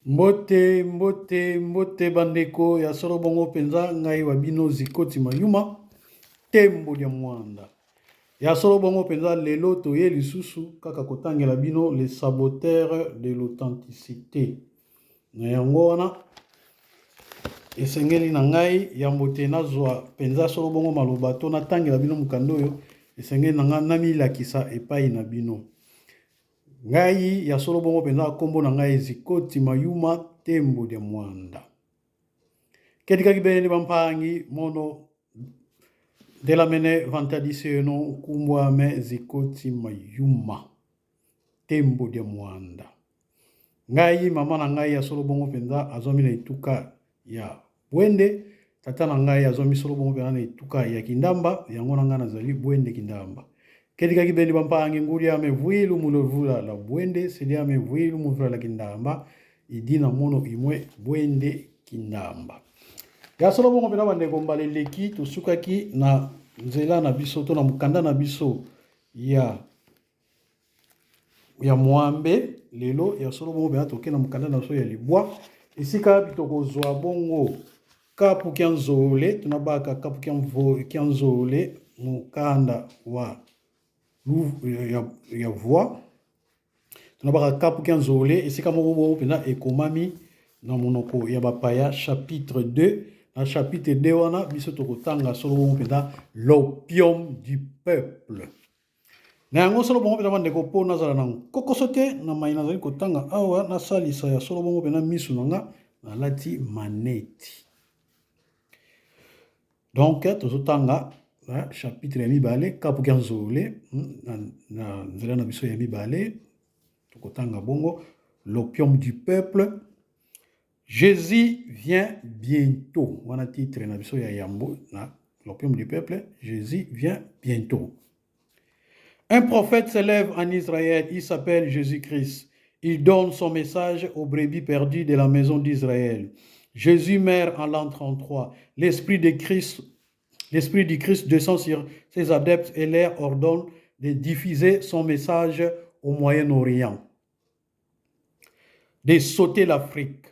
Mbote, mbote, mbote bandeko ya solo bongo mpenza ngai wa bino Zikoti Mayuma Tembo lya Mwanda. Ya solo bongo mpenza lelo toye lisusu kaka kotangela bino les saboteurs de l'authenticité. Na yango wana esengeli na ngai yambo te nazwa mpenza solo bongo maloba to natangela bino mokanda oyo esengeli na ngai namilakisa epai na bino. Ngai ya solo bongo mpenza nkombo na ngai Zikoti Mayuma Tembo dia Mwanda. Kedikaki bene bampangi mono ndelamene vantadiseno nkumbwame Zikoti Mayuma Tembo dia Mwanda. Ngai mama na ngai ya solo bongo mpenza azwami na etuka ya Bwende, tata na ngai azwami solo bongo mpenza na etuka ya Kindamba, yango na ngai nazali Bwende Kindamba. Kedikaki beni bampangi ngulia me vuilu mulovula la Bwende, selia me vuilu muvula la Kindamba, idina mono imwe Bwende Kindamba. Ya solo bongo mpenza bandeko, mbala eleki tosukaki na nzela na biso to na mokanda na biso ya ya mwambe. Lelo ya solo bongo mpenza toke na mokanda na biso ya libwa, esika tokozwa bongo kapu kya nzole tunabaka kapu kya nzole mokanda wa ya voi tunabaka kapu kya nzole esika moko bongo mpenza ekomami na monoko ya bapaya chapitre 2. Na chapitre 2 wana biso tokotanga solo bongo mpenza l'opium du peuple. Na yango solo bongo mpenza bandeko, mpo nazala na nkokoso te na mai nazali kotanga awa, nasalisa ya solo bongo mpenza misu na nga, nalati maneti. Donc tozotanga na chapitre ya mibale kapu kya nzole na nzela na biso ya mibale tokotanga bongo l'opium du peuple. Jésus vient bientôt wana titre na biso ya yambo na l'opium du peuple. Jésus vient bientôt. Un prophète s'élève en Israël, il s'appelle Jésus-Christ. Il donne son message aux brebis perdues de la maison d'Israël. Jésus meurt en l'an 33. L'esprit de Christ, l'esprit du Christ descend sur ses adeptes et leur ordonne de diffuser son message au Moyen-Orient, de sauter l'Afrique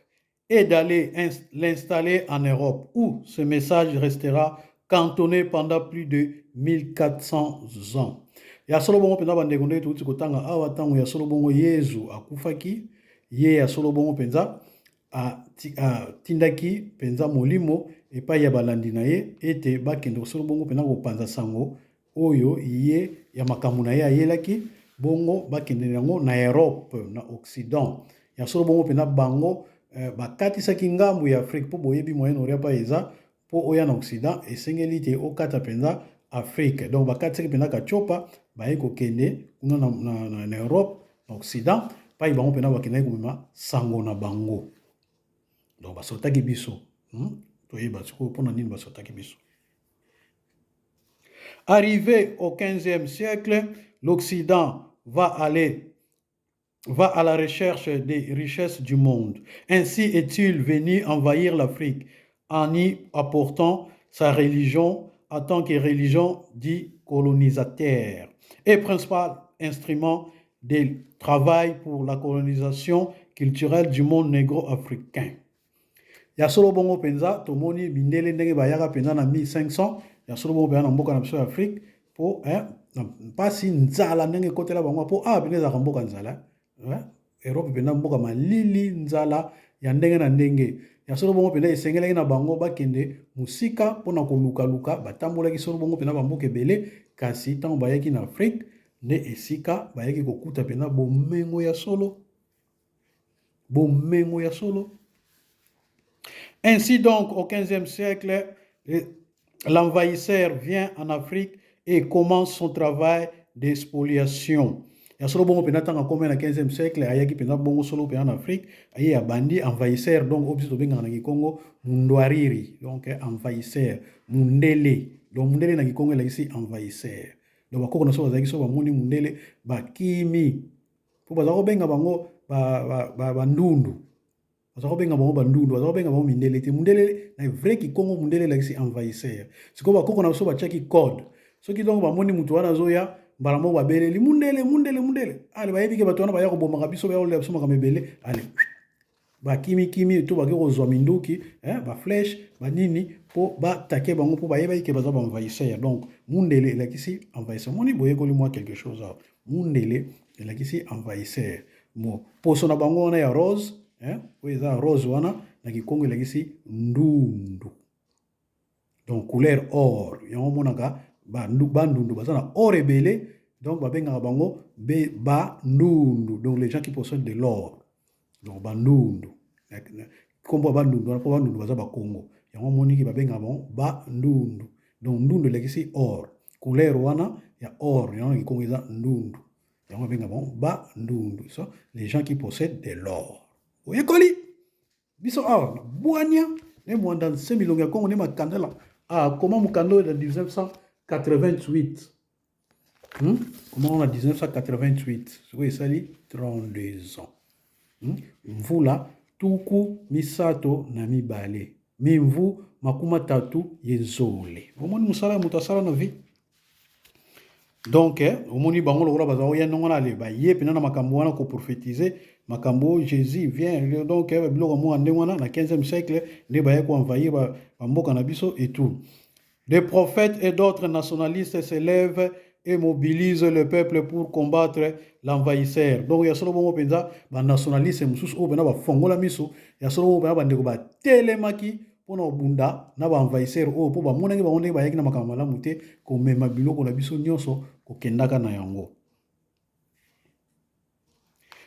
et d'aller l'installer en Europe, où ce message restera cantonné pendant plus de 1400 ans. Ya solo bongo mpenza bandeko, ndenge touti kotanga awa, ntango ya solo bongo Yezu akufaki, ye ya solo bongo mpenza atindaki mpenza molimo epai ya balandi na ye ete bakende solo bongo mpenza kopanza sango oyo ye ya makambo na ye ayelaki bongo, bakende yango na Europe, na Occident. Ya solo bongo mpenza bango bakatisaki ngambu ya Afrique, mpo boyebi Moyen Orient mpa eza mpo oya na Occident esengeli te okata mpenza Afrique. Donc bakatisaki mpenza Katiopa, baye kokende kuna na Europe, na Occident, pai bango mpenza bakendaki komema sango na bango. Donc basotaki biso, Toyeba sikoyo mpona nini basotaki biso. Arrivé au 15e siècle, l'Occident va à la recherche des richesses du monde. Ainsi est-il venu envahir l'Afrique en y apportant sa religion en tant que religion dit colonisateur et principal instrument de travail pour la colonisation culturelle du monde négro-africain. Ya solo bongo mpenza tomoni mindele ndenge bayaka mpenza na 1500 ya solo bongo mpenza na mboka na biso ya Afrique, mpo na mpasi nzala ndenge ekotela bango, mpo awa mpenza ezalaka mboka nzala, Europe mpenza mboka malili, nzala ya ndenge na ndenge. Ya solo bongo mpenza esengelaki na bango bakende mosika mpona kolukaluka. Batambolaki solo bongo mpenza bamboka ebele, kasi ntango bayaki na Afrique nde esika bayaki kokuta mpenza bomengo ya solo, bomengo ya solo. Ainsi donc, au 15e siècle, l'envahisseur vient en Afrique et commence son travail de spoliation. Ya solo bongo mpenza ntango akomi na 15e siècle, ayaki mpenza bongo solo mpenza na Afrique, aye abandi envahisseur. Donc oyo biso tobengaka na kikongo mundwariri, donc envahisseur, mundele. Donc mundele na kikongo elakisi envahisseur. Donc bakoko na so bazalaki so bamoni mundele bakimi, mpo baza kobenga bango bandundu, baza kobenga bango bandundu, baza kobenga bango mindele te. Mundele na vrai kikongo, mundele elakisi envahisseur. Sikoyo bakoko na biso batiaki code: soki donc bamoni motu wana azoya, mbala moko babeleli mundele, mundele, mundele. Ale bayebi ke bato wana baya kobomaka biso, baya kolela biso makambo ebele. Ale. Bakimikimi to bake kozwa minduki, eh, ba flèche, banini mpo batake bango mpo bayebaki ke baza ba envahisseur. Donc mundele elakisi envahisseur. Moni boyekoli mwa quelque chose awa. Mundele elakisi envahisseur. Mo poso na bango wana ya rose, eh, oyo eza rose wana na kikongo elakisi ndundu. Donc couleur or, yango omonaka bandundu baza na or ebele, donc babengaka bango be bandundu, donc les gens qui possèdent de l'or. Donc bandundu, kombo ya bandundu wana mpo bandundu baza bakongo, yango omoniki babengaka bango bandundu. Donc ndundu elakisi or, couleur wana ya or, yango na kikongo eza ndundu, yango babengaka bango bandundu, so les gens qui possèdent de l'or. Oyekoli biso awa na bwania ne mwanda nse milongo ya Kongo ne makandela akoma mokanda oyo na 1988. Koma na 1988, sikoyo esali 32 ans. Mvula 32 mimvu 30 ye nzole. Omoni mosala ya moto asala na vie. Donc omoni bango lokola baza oya ndongo na ale baye mpena na makambo wana koprophétise makambo Jésus vient. Donc biloko moko ndenge wana na 15e siècle nde baye koenvahir bamboka na biso et tout. Des prophètes et d'autres nationalistes s'élèvent et mobilisent le peuple pour combattre l'envahisseur. Donc ya solo bongo mpenza banationaliste mosusu oyo mpena bafongola miso ya solo bongo mpena bandeko batelemaki mpona kobunda na baenvahisseur oyo mpo bamonaki bango ndenge bayaki na makambo malamu te komema biloko na biso nyonso kokendaka na yango.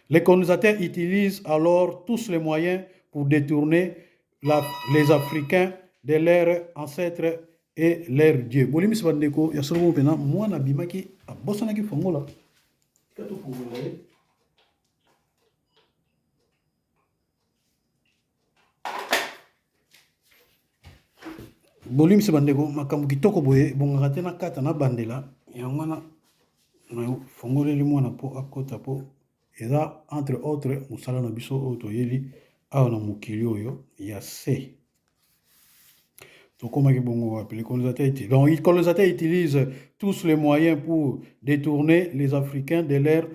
Les colonisateurs utilisent alors tous les moyens pour détourner les Africains de leurs ancêtres et leur Dieu. Bolimbisi bandeko ya solo mpena mwana abimaki abosanaki fongola. Tika tofongola ye. Bolimbisi bandeko, makambo kitoko boye ebongaka te na kata na bandela yango wana nafongoleli mwana mpo akota mpo eza entre autres mosala na biso oyo toyeli awa na mokili oyo ya se. Tokomaki bongo wapi? Les colonisateurs utilisent. Donc, les colonisateurs utilisent tous les moyens pour détourner les Africains de leur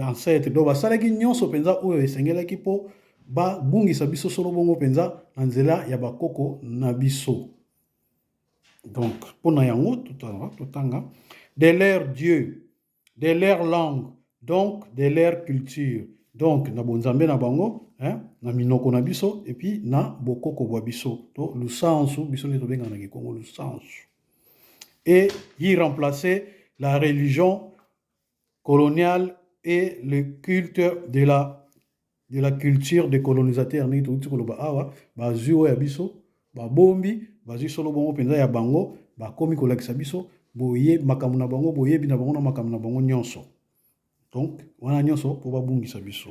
ancêtre. Donc basalaki nyonso mpenza oyo esengelaki mpo babungisa biso solo bongo mpenza na nzela ya bakoko na biso. Donc mpo na yango totanga de leur Dieu, de leur langue, donc de leur culture. Donc na bonzambe na bango, hein, na minoko na biso et puis na bokoko bwa biso to lusansu biso nde tobengaka na kikongo lusansu. Et y remplacer la religion coloniale et le culte de la culture des colonisateurs. Ndenge touti koloba awa, bazwi oyo ya biso babombi, bazwi solo bongo mpenza ya bango, bakomi kolakisa biso boye makambo na bango, boyebi na bango na makambo na bango nyonso. Donc wana nyonso mpo babungisa biso.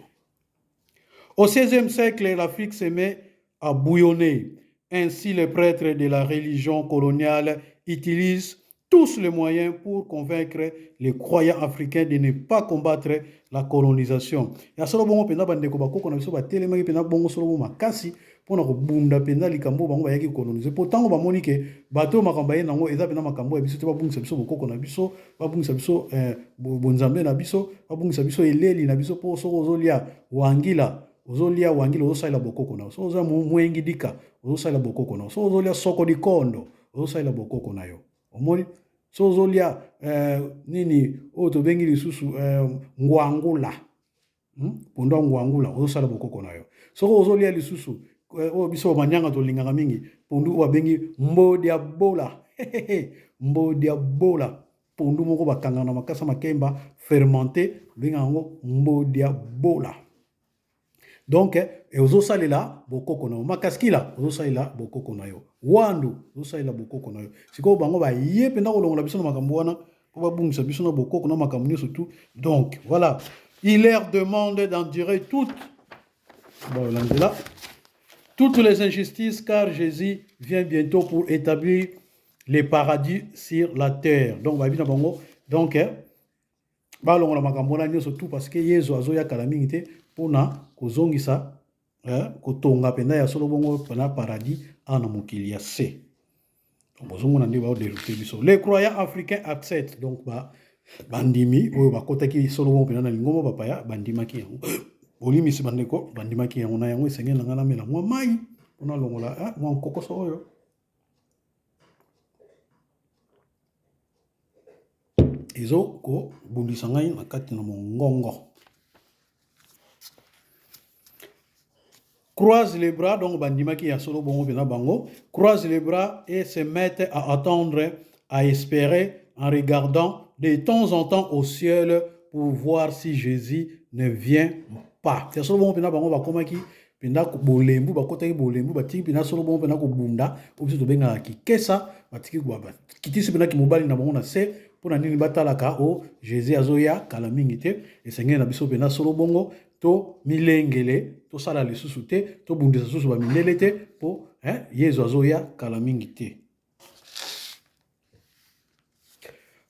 Au 16e siècle, l'Afrique se met à bouillonner. Ainsi, les prêtres de la religion coloniale utilisent tous les moyens pour convaincre les croyants africains de ne pas combattre la colonisation. Ya solo bongo mpenza bandeko bakoko na biso batelemaki mpenza bongo solo bongo makasi mpona kobunda mpenza likambo bango bayaki kolonize, mpo ntango bamoni ke bato oyo makambo baye nango eza mpenza makambo ya biso te, babungisa biso bokoko na biso, babungisa biso bonzambe na biso, babungisa biso eleli na biso. Mpo soki ozolia wangila, ozolia wangila, ozosalela bokoko na yo. Soki oza mwengi dika, ozosalela bokoko na yo. Soki ozolia soko dikondo, ozosalela bokoko na yo. Omoni, soki ozolia nini oyo tobengi lisusu ngwangula, Pondu ya ngwangula, ozosala bokoko na yo. Soki ozolia lisusu oyo biso bamanyanga tolingaka mingi, pondu oyo babengi mbodia bola, mbodia bola, pondu moko bakangaka na makasa makemba fermenté, babengaka yango mbodia bola. Donc ozosalela bokoko na yo. Makaskila ozosalela bokoko na yo. Wandu ozosalela bokoko na yo. Sikoyo bango baye mpenza kolongola biso na makambo wana mpo babungisa biso na bokoko na makambo nyonso tout. Donc voilà, il leur demande d'endurer toutes, bon, là, toutes les injustices, car Jésus vient bientôt pour établir le paradis sur la terre. Donc babi na bango, donc balongola makambo wana nyonso tout parce que Yesu azoya kala mingi te mpona kozongisa, kotonga mpenza ya solo bongo mpena paradis awa na mokili ya se. Donc bozomona nde baoderoute biso. Les croyants africains acceptent, donc bandimi oyo bakotaki solo bongo mpenza na lingomba bapaya bandimaki yango. Bolimbisi bandeko, bandimaki yango na yango esengeli na ngai namela mwa mai mpo nalongola eh, mwa nkokoso oyo. Ezo kobundisa ngai na kati na mongongo. Croise les bras, donc bandimaki ya solo bongo pena bango, croise les bras et se mettent à attendre, à espérer en regardant de temps en temps au ciel pour voir si Jésus ne vient pas. Ya solo bongo pena bango bakomaki mpenza bolembu, bakotaki bolembu, batiki mpenza solo bongo mpenza kobunda, oyo biso tobengaka kikesa, batiki bakitisi mpenza kimobali na bango na se mpo na nini batalaka o oh, Jésus azoya kala mingi te, esengeli na biso mpenza solo bongo to milengele tosala lisusu te, tobundisa lisusu bamindele te mpo eh, Yezu azoya kala mingi te.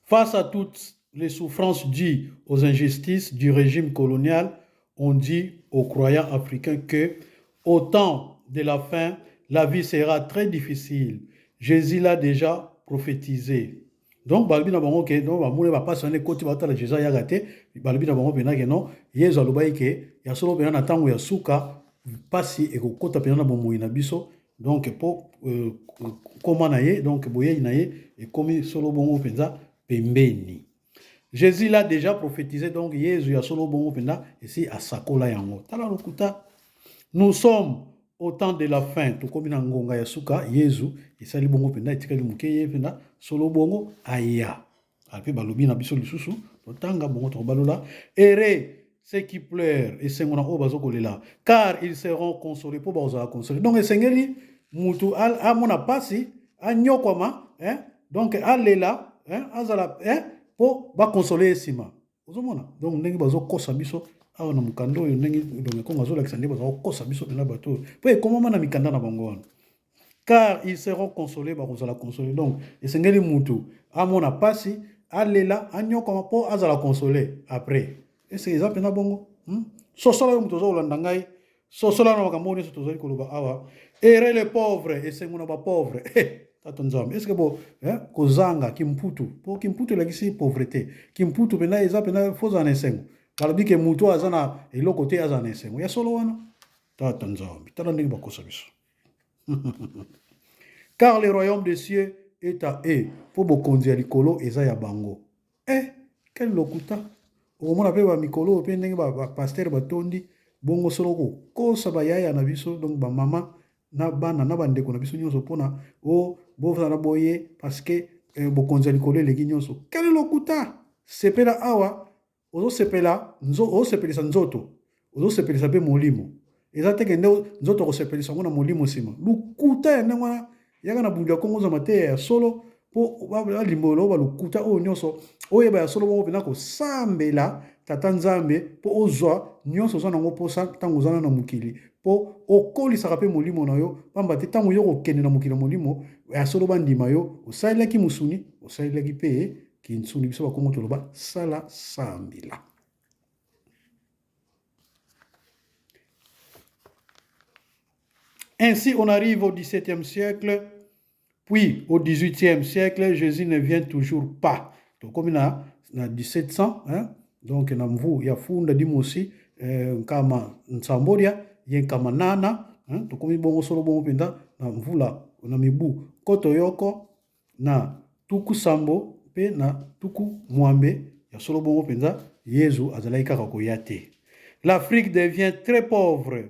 Face à toutes les souffrances dues aux injustices du régime colonial, on dit aux croyants africains que, au temps de la fin, la vie sera très difficile. Jésus l'a déjà prophétisé. Donc balobi na bango ke donc bamoni bapasi wana ekoti baotala Jésus ayaka te, balobi na bango mpenza ke non, Yezu alobaki ke ya solo mpenza na ntango ya suka mpasi ekokota mpenza na bomoi na biso, donc po euh, koma na ye donc boyei na ye ekomi solo bongo mpenza pembeni. Jésus l'a déjà prophétisé, donc Yezu ya solo bongo mpenza esi asakola yango. Tala lokuta. Nous sommes au temps de la fin, tokomi na ngonga ya suka, Yezu esali bongo mpenza etikali moke ye mpenza solo bongo aya. Ape balobi na biso lisusu totanga bongo tokobalola ere ceux qui pleurent esengo na oyo bazo kolela car ils seront consolés mpo bakozala consolés. Donc esengeli mutu amona pasi anyokwama hein? Donc alela hein? Azala hein? Mpo bakonsole ye nsima. Ozomona donc ndenge bazokosa biso awa na mokanda oyo, ndenge Donge Kongo azolakisa ndenge bazokosa biso mpenza bato oyo mpo ekomama na mikanda na bango wana, car ils seront consolés, bakozala consolés. Donc esengeli mutu amona pasi, alela, anyokama mpo azala consolé après. Ese eza mpenza bongo, Sosola yo moto oza kolanda ngai, sosola na makambo oyo nyonso tozali koloba awa. Ere le pauvre, esengo na bapauvre. Eh, tata Nzambe, eske bo eh, kozanga kimputu, mpo kimputu elakisi pauvreté. Kimputu mpenza eza mpenza fozala na esengo. Balobi ke motu oyo aza na eloko te azala na esengo. Ya solo wana, tata Nzambe, tala ndenge bakosa biso. Car le royaume des cieux est à eux, mpo bokonzi ya likolo eza ya bango. Eh, quel lokuta! Okomona mpe ba mikolo oyo mpe ndenge ba pasteur batondi bongo solo kokosa bayaya na biso, donc ba mama na bana na bandeko na biso nyonso mpona o oh, bozala boye parce que eh, bokonzi ya likolo eleki nyonso. Quel lokuta! Sepela awa ozosepela nzo, ozosepelisa nzoto, ozosepelisa mpe molimo. Eza te ke nde nzoto okosepelisa yango na molimo nsima. Lokuta ya ndenge wana, yaka na Bundu ya Kongo ozwa mateya ya solo mpo balimbola oyo balokuta oyo nyonso, oyeba ya solo bongo mpenza kosambela Tata Nzambe mpo ozwa nyonso oza nango mposa ntango oza na mokili, mpo okolisaka mpe molimo na yo, pamba te ntango yo okokende na mokili ya molimo ya solo bandima yo osalelaki mosuni, osalelaki mpe kinsuni. Biso bakongo toloba sala sambila. Ainsi, on arrive au XVIIe siècle, puis au XVIIIe siècle, Jésus ne vient toujours pas. Donc, comme na, na 1700, hein, donc na mvu ya funda dimosi eh, nkama nsamboria ye nkama nana, hein, tokomi bongo solo bongo mpenza na mvula na mibu koto yoko na tuku sambo mpe na tuku mwambe ya solo bongo mpenza Yezu azalaki kaka koya te. L'Afrique devient très pauvre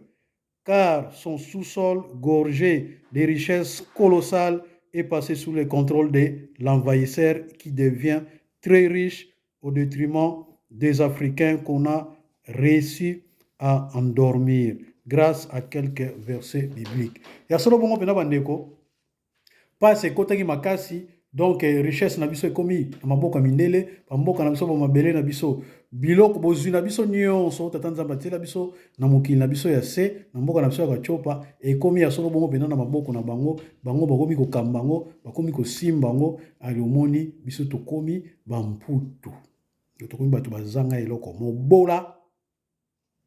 car son sous-sol gorgé de richesses colossales est passé sous le contrôle de l'envahisseur qui devient très riche au détriment des Africains qu'on a réussi à endormir grâce à quelques versets bibliques. Ya solo bongo mpenza bandeko, pasi ekotaki makasi, donc eh, richesse na biso ekomi na maboko ya mindele, bamboka na biso, bamabele na biso, biloko bozwi na biso nyonso tata Nzambe atiela biso na mokili na biso ya se, na mboka na biso ya Katiopa, ekomi ya solo bongo mpenza na maboko na bango. Bango bakomi kokamba yango, bakomi kosimba yango. Ali omoni biso tokomi bamputu, tokomi bato bazanga eloko, mobola,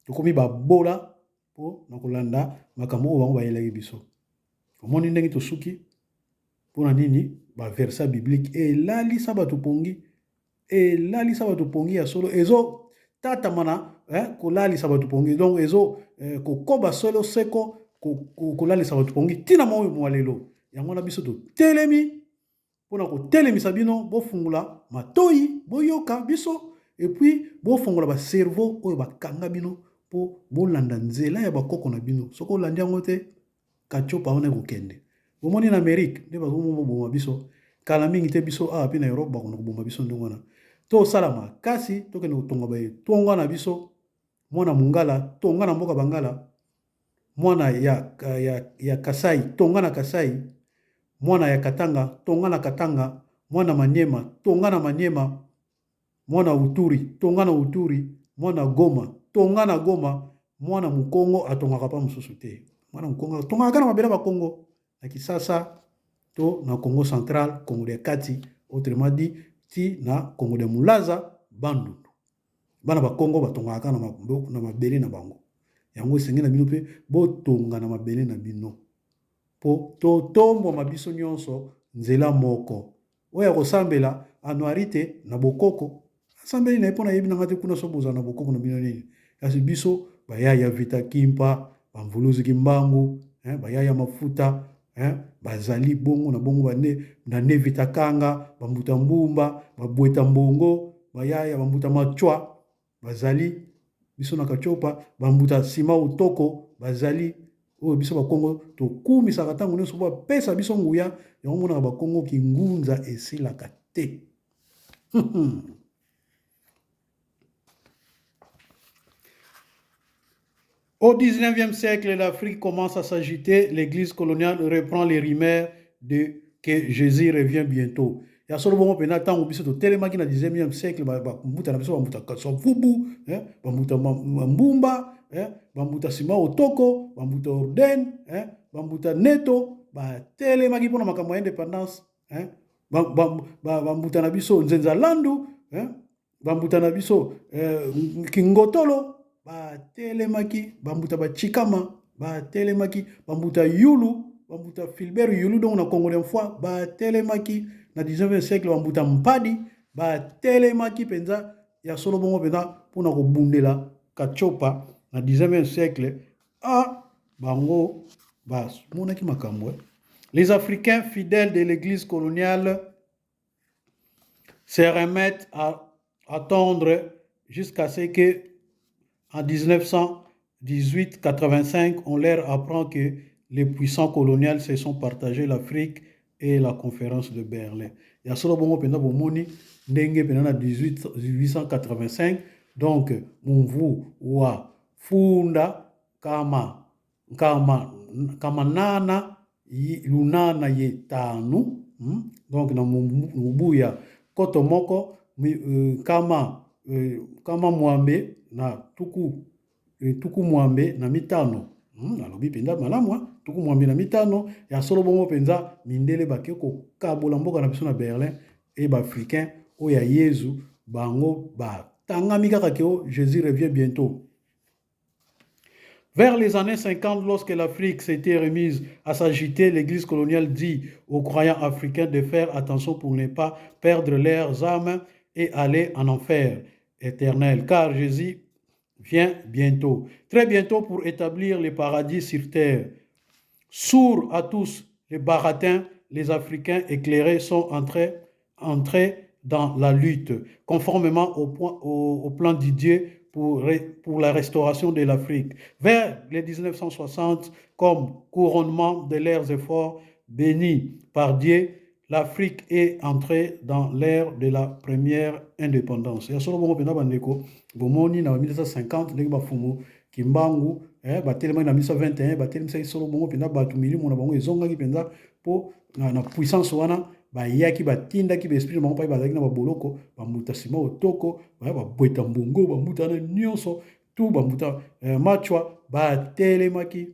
tokomi babola mpo na kolanda makambo oyo bango bayelaki biso. Omoni ndenge tosuki? Mpo na nini baversa biblique elalisa bato pongi, elalisa bato pongi ya solo, ezo kotatama na kolalisa bato pongi. Donc ezo kokoba solo seko kolalisa bato pongi ntina moi mwa lelo. Yango wana biso totelemi mpona kotelemisa bino, bofungola matoi, boyoka biso, et puis bofongola bacerveau oyo bakanga bino mpo bolanda nzela ya bakoko na bino. Soki olandi yango te, katiopa wana ekokende. Bomoni na Amerike nde bazomoboma biso kala mingi te, biso awa mpe na Europe bakona koboma biso ndenge wana. Tosala makasi, tokende kotonga baetonga na biso. Mwana mongala tonga na mboka bangala, mwana ya Kasai tonga na Kasai, mwana ya Katanga tonga na Katanga, mwana Maniema tonga na Maniema, mwana Uturi tonga na Uturi, mwana Goma tonga na Goma. Mwana Mokongo atongaka pa mosusu te. Mwana Mokongo atongaka kaka na mabele ya Bakongo, na Kisasa to na Congo central, Congo ya kati, autrement dit ti na Congo ya Mulaza, Bandundu. Bana Bakongo batongaka kaka na mabele na bango. Yango esengeli na bino mpe botonga na mabele na bino, mpo totombwama biso nyonso nzela moko. Oyo akosambela anuarite na bokoko, asambeli na ye, mpo nayebi na ngai te kuna so bozala na bokoko na bino nini. Kasi biso bayaya Vita Kimpa, bamvuluzi Kimbangu, bayaya Mafuta, bazali bongo na bongo, bane na ne Vita Kanga, bambuta Mbumba, babweta Mbongo, bayaya bambuta Machwa bazali biso na Katiopa, bambuta Sima Utoko bazali oyo biso Bakongo tokumisaka ntango nyonso mpo bapesa biso nguya. Yango monaka Bakongo kingunza esilaka te. Au 19e siècle, l'Afrique commence à s'agiter. L'église coloniale reprend les rumeurs de que Jésus revient bientôt. Ya solo bongo mpenza, ntango biso totelemaki na 19e siècle, bambuta na biso, bambuta Kasavubu, bambuta Mbumba, bambuta Nsima Otoko, bambuta Orden, bambuta Neto, batelemaki mpona makambo ya indépendance. Bambuta na biso Nzenza Landu, bambuta na biso Kingotolo batelemaki, bambuta Bachikama batelemaki, bambuta Yulu, bambuta Filbert Yulu, donc na Congo de fois batelemaki na 19e siècle, bambuta Mpadi batelemaki mpenza ya solo bongo mpenza mpona kobundela Katiopa na 19e siècle. A bango bamonaki makambo. Les Africains fidèles de l'église coloniale se remettent à attendre jusqu'à ce que en 1918-85, on leur apprend que les puissants coloniales se sont partagés l'Afrique et la conférence de Berlin. Ya solo bongo mpenza, bomoni ndenge mpenza na 1885, donc mumvu wa funda kama nkama kama nana lunana ye tanu, Donc na mobu ya koto moko kama mwambe na 65, Nalobi mpenza malamu, 65. Ya solo bongo mpenza, mindele bake kokabola mboka na biso na Berlin e baafricain oyo ya Yezu bango batangami kaka ke o Jésus revient bientôt. Vers les années 50, lorsque l'Afrique s'était remise à s'agiter, l'église coloniale dit aux croyants africains de faire attention pour ne pas perdre leurs âmes et aller en enfer éternel, car Jésus vient bientôt, très bientôt, pour établir le paradis sur terre. Sourds à tous les baratins, les Africains éclairés sont entrés dans la lutte, conformément au plan de Dieu pour la restauration de l'Afrique. Vers les 1960, comme couronnement de leurs efforts bénis par Dieu, l'Afrique est entrée dans l'ère de la première indépendance. Ya solo bongo mpenza, bandeko, bomoni na 1950 ndenge bafumu Kimbangu batelemaki na 1921, batelemisaki solo bongo mpenza bato, milimo na bango ezongaki mpenza mpo na puissance wana. Bayaki, batindaki baesprit na bango mpai bazalaki na baboloko, bambuta Nsima Otoko, baya babweta Mbongo, bambuta wana nyonso tu, bambuta Machwa batelemaki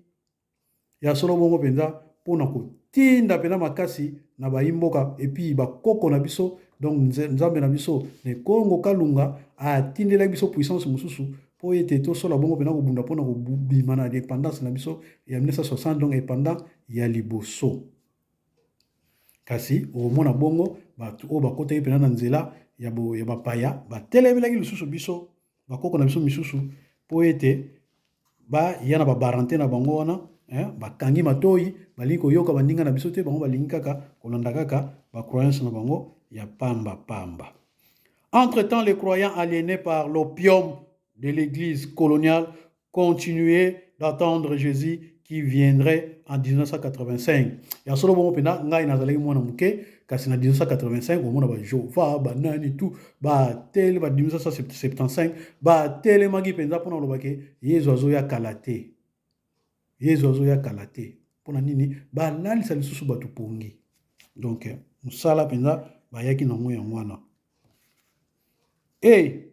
ya solo bongo mpenza mpona kotinda mpenza makasi na bayimboka. Et puis bakoko na biso, donc Nzambe na biso ne Kongo Kalunga atindelaki biso puissance mosusu mpo ete tosola bongo mpenza kobunda mpona kobima na indépendance na biso ya 1960, donc indépendant ya liboso. Kasi okomona bongo bato oyo bakotaki mpenza na nzela ya bapaya batelemelaki lisusu biso. Bakoko na biso misusu mpo ete baya na babarante na bango wana, eh, bakangi matoi, balingi koyoka baninga na biso te, bango balingi kaka kolanda kaka bacroyance na bango ya pamba pamba. Entre-temps, les croyants aliénés par l'opium de l'église coloniale continuaient d'attendre Jésus qui viendrait en 1985. Ya solo bongo mpenza, ngai nazalaki mwana moke, kasi na 1985 omona ba Jova banani tout batele ba 1975 batelemaki mpenza mpona koloba ke Yezu azoya kala te, Yezu azoya kala te. Mpona nini balalisa lisusu bato pongi? Donc mosala mpenza bayaki nango yango wana. Et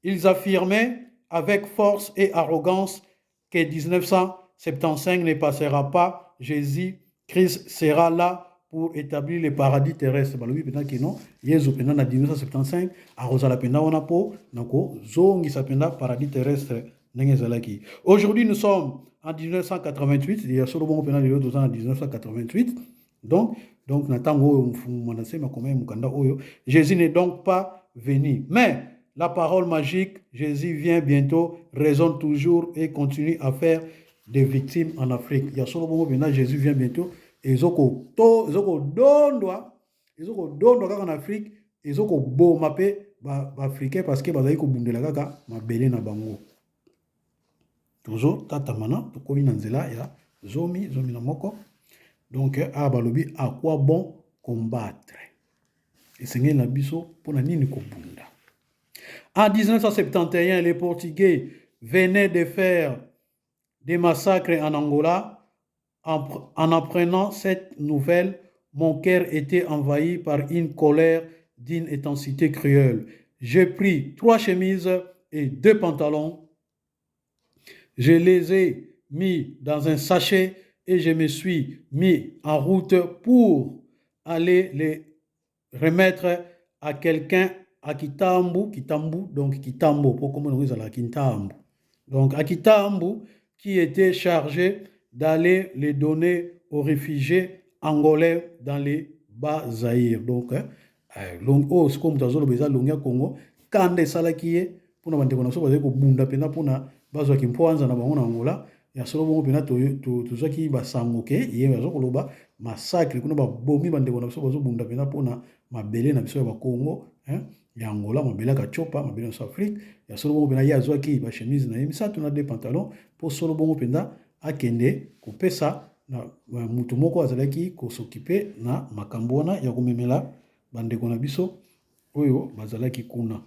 ils affirmaient avec force et arrogance que 1975 ne passera pas, Jésus-Christ sera là pour établir le paradis terrestre. Balobi mpenza kino Yezu mpenza na 1975 akozala mpenza wana mpo na kozongisa mpenza paradis terrestre ndenge ezalaki. Aujourd'hui, nous sommes en 1988, ya solo bongo mpenza lelo toza na 1988. Donc na ntango oyo Mfumu Muanda Nsemi akomaki mokanda oyo, Jésus n'est donc pas venu. Mais la parole magique, Jésus vient bientôt, résonne toujours et continue à faire des victimes en Afrique. Ya solo bongo mpenza Jésus vient bientôt ezokodondwa, ezokodondwa kaka na Afrique, ezokoboma mpe baafricain parce que bazali kobundela kaka mabele na bango. Tozotatamana, tokomi na nzela ya zomi zomi na moko. Donc awa balobi à quoi bon combattre, esengeli na biso mpona nini kobunda. En 1971, les Portugais venaient de faire des massacres en Angola. En apprenant cette nouvelle, mon cœur était envahi par une colère d'une intensité cruelle. J'ai pris 3 chemises et 2 pantalons. Je les ai mis dans un sachet et je me suis mis en route pour aller les remettre à quelqu'un à Kitambu, Kitambu, donc Kitambo, pour comment on dit ça, Kitambu. Donc à Kitambu, qui était chargé d'aller les donner aux réfugiés angolais dans les Bas-Zaïre. Donc, hein, oh, ce qu'on dit, c'est longia Congo, kanda esalaki ye mpona bandeko na biso bazali kobunda mpenza mpona bazwaki mpoanza na bango na Angola. Ya solo bongo mpenza tozwaki basango ke ye aza koloba massacre kuna, babomi bandeko na biso bazobunda mpenza mpona mabele na biso ya bakongo, hein, ya Angola, mabele ya Kachopa, mabele ya Afrique. Ya solo bongo mpenza ye azwaki bachemise na ye misato na 2 pantalons mpo solo bongo mpenza akende kopesa na motu moko azalaki kosokipe na makambo wana ya komemela bandeko na biso oyo bazalaki kuna.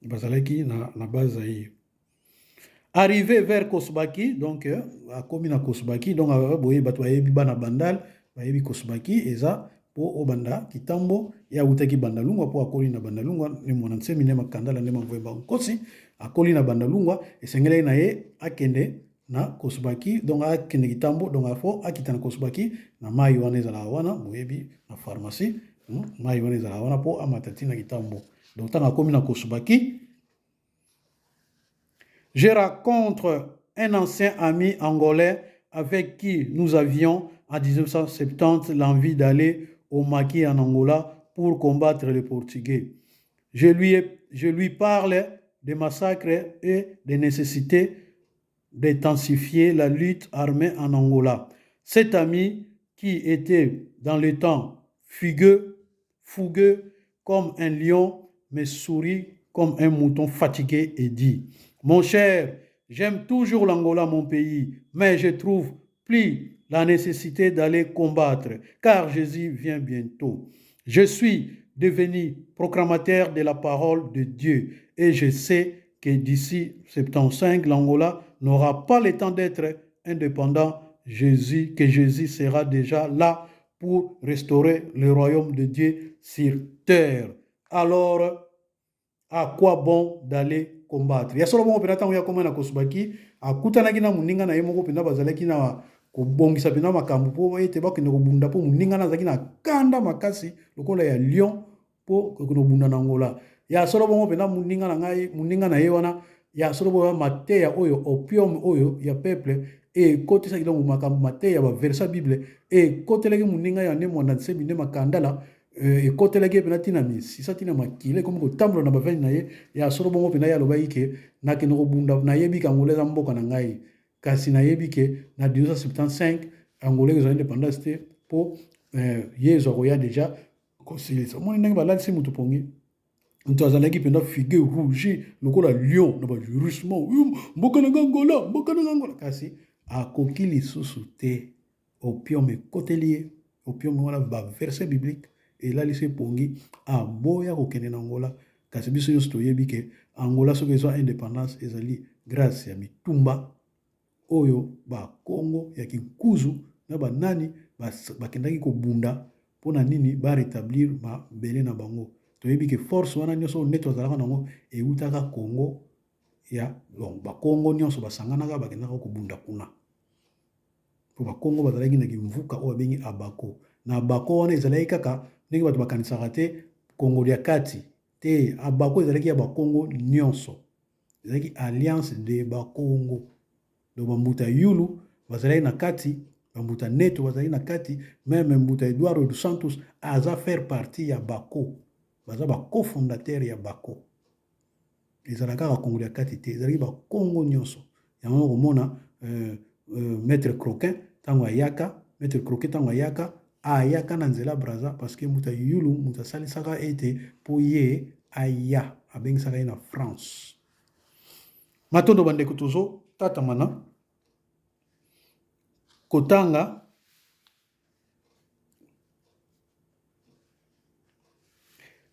Bazalaki na Bas-Zaïre. Arrivé vers Kosbaki, donc akomi na Kosbaki, donc boye bato bayebi bana Bandal, bayebi Kosbaki eza po obanda Kitambo, ye awutaki Bandalungwa po akoli na Bandalungwa, ne mwana nsemi ne makandala ne mavwemba nkosi, akoli na Bandalungwa, esengelaki na ye akende na Kosbaki, donc akende Kitambo, donc afo akita na Kosbaki na mai wana ezalaka wana, boyebi na pharmacie, mai wana ezalaka wana po amata ti na Kitambo. Donc ntango akomi na Kosbaki, je rencontre un ancien ami angolais avec qui nous avions en 1970 l'envie d'aller au maquis en Angola pour combattre les Portugais. Je lui parle des massacres et des nécessités d'intensifier la lutte armée en Angola. Cet ami qui était dans le temps fougueux comme un lion, me sourit comme un mouton fatigué et dit: Mon cher, j'aime toujours l'Angola, mon pays, mais je trouve plus la nécessité d'aller combattre, car Jésus vient bientôt. Je suis devenu proclamateur de la parole de Dieu et je sais que d'ici 75, l'Angola n'aura pas le temps d'être indépendant. Que Jésus sera déjà là pour restaurer le royaume de Dieu sur terre. Alors, à quoi bon d'aller combattre? Ya solo bongo mpenza ntango ya koma na Kosbaki, akutanaki na moninga na ye moko mpenza, bazalaki na kobongisa mpenza makambo mpo ete bakende kobunda, mpo moninga na azalaki na kanda makasi lokola ya lion mpo kokende kobunda na Angola. Ya solo bongo mpenza moninga na ngai, moninga na ye wana, ya solo bongo mateya oyo opium oyo ya peuple ekotisaki donc makambo mateya baversa Bible ekotelaki moninga ya ne Mwanda Nsemi nde makandala. euh, ekotelaki ye mpena ntina misisa ntina makila ekomi kotambola na bavene na ye ya solo bongo mpena ye alobaki ke nakende kobunda nayebi ke angola eza mboka na ngai kasi nayebi ke na 1975 angola ekozala indépendance te mpo euh, ye ezwa koya deja kosilisa omoni ndenge balalisi moto pongi moto azalaki mpenza figure rouge lokola lion na bajurisement mboka na nga angola mboka na nga angola kasi akoki lisusu te opium ekoteli ye opium wana baverset biblique elalisi epongi aboya kokende na angola kasi biso nyonso toyebi ke angola soki ezwa indépendance ezali grâce ya bitumba oyo bakongo ya kinkuzu na banani bakendaki kobunda mpo na nini ba retablir mabele na bango. Toyebi ke force wana nyonso oyo Neto azalaka nango ewutaka Congo ya donc bakongo nyonso basanganaka bakendaka kobunda kuna mpo bakongo bazalaki na kimvuka oyo babengi abako. Na abako wana ezalaki kaka ndenge bato bakanisaka te Kongo lya kati te, abako ezalaki ya bakongo nyonso, ezalaki alliance de bakongo. Donc ba mbuta Yulu bazalaki na kati, ba mbuta Neto bazalaki na kati, meme mbuta Eduardo dos Santos aza faire partie ya Bako. Baza ba co-fondateur ya Bako. Ezala kaka Kongo ya kati te, ezalaki ba Kongo nyonso. Yango okomona euh, euh, Maître Croquin ntango ayaka, Maître Croquin ntango ayaka, ayaka na nzela Brazza parce que mbuta Yulu moto asalisaka ete mpo ye aya, abengisaka ye na France. Matondo bandeko tozo tatamana kotanga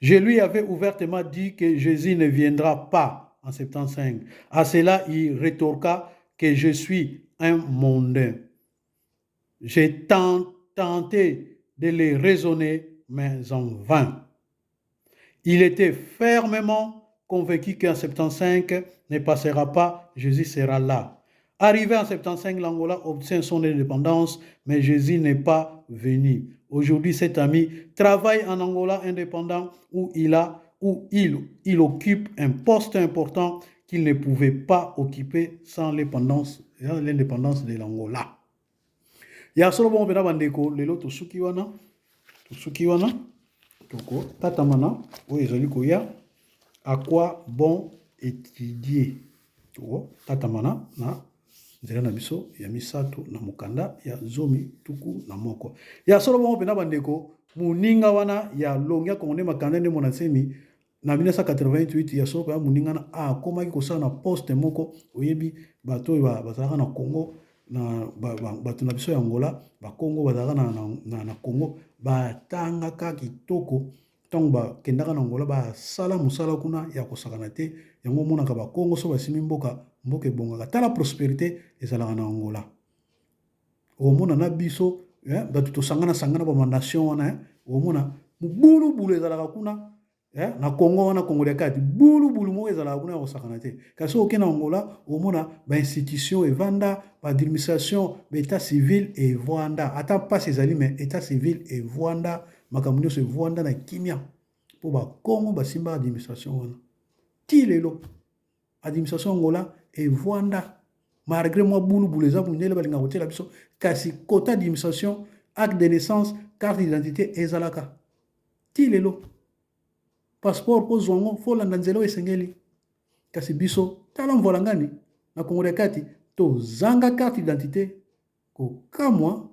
Je lui avais ouvertement dit que Jésus ne viendra pas en 75. À cela, il rétorqua que je suis un mondain. J'ai tenté de les raisonner, mais en vain. Il était fermement convaincu qu'en 75 ne passera pas, Jésus sera là. Arrivé en 75, l'Angola obtient son indépendance, mais Jésus n'est pas venu. Aujourd'hui, cet ami travaille en Angola indépendant où il a où il, il occupe un poste important qu'il ne pouvait pas occuper sans l'indépendance de l'Angola. Ya solo bongo mpena bandeko, lelo tosuki wana, tosuki wana, tokotatamana oyo ezali koya à quoi bon étudier. Tokotatamana na nzela na biso ya misato na mokanda ya 21. Ya solo bongo mpena bandeko, moninga wana ya longi ya Kongo nde makanda nde mona nsemi na 1988 ya solo mpenza moninga na akomaki kosala na poste moko oyebi bato oyo bazalaka na Congo na bato na biso ya Angola bakongo bazalaka na, na, na, na Congo batangaka kitoko ntango bakendaka na Angola basala mosala kuna ya kosakana te yango omonaka bakongo so basimi mboka mboka ebongaka tala prosperite ezalaka na Angola okomona na biso eh, bato tosangana sangana ba nation wana eh, okomona mobulubulu ezalaka kuna eh, na Congo wana Congo ya kati bulubulu moko ezalaka kuna ya kosakana te kasi oke na Angola omona ba institution evanda ba administration ba etat civil evanda ata mpasi ezali mais etat civil evanda makambo nyonso evanda na kimia mpo bakongo basimba administration wana ti lelo administration Angola evanda malgré mwa bulubulu eza mundele balingaka kotiela biso kasi kota administration acte de naissance carte d'identité ezalaka ti lelo passeport mpo ozwa yango fo olanda nzela oyo esengeli kasi biso tala mvola ngani na kongo ya kati tozanga carte d'identité kokamwa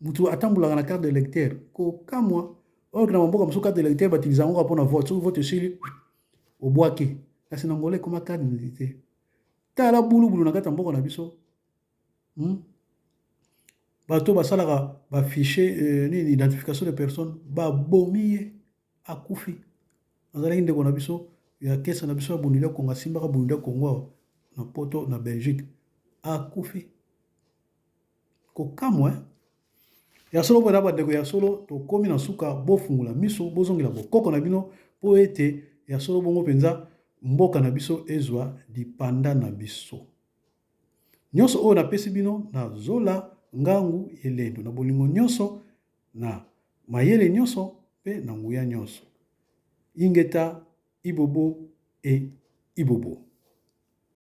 moto atambolaka na carte de lecteur kokamwa oyo na bamboka mosusu carte de lecteur batiliza yango kaka mpona vote soki vote esili obwaki kasi na Angola ekoma carte d'identité tala bulubulu na kati ya mboka na biso hmm? Bato basalaka ba fichier euh, nini identification de personne babomi ye akufi. Azalaki ndeko na biso ya kesa na biso ya Bundu dia Kongo, asimbaka Bundu dia Kongo awa na poto na Belgique, akufi. Kokamwa eh? Ya solo mpo na bandeko ya solo, tokomi na suka. Bofungola miso, bozongela bokoko na bino mpo ete ya solo bongo mpenza mboka na biso ezwa lipanda na biso. Nyonso oyo napesi bino na zola ngangu elendo na bolingo nyonso, na mayele nyonso mpe na nguya nyonso. Ingeta, ibobo e ibobo.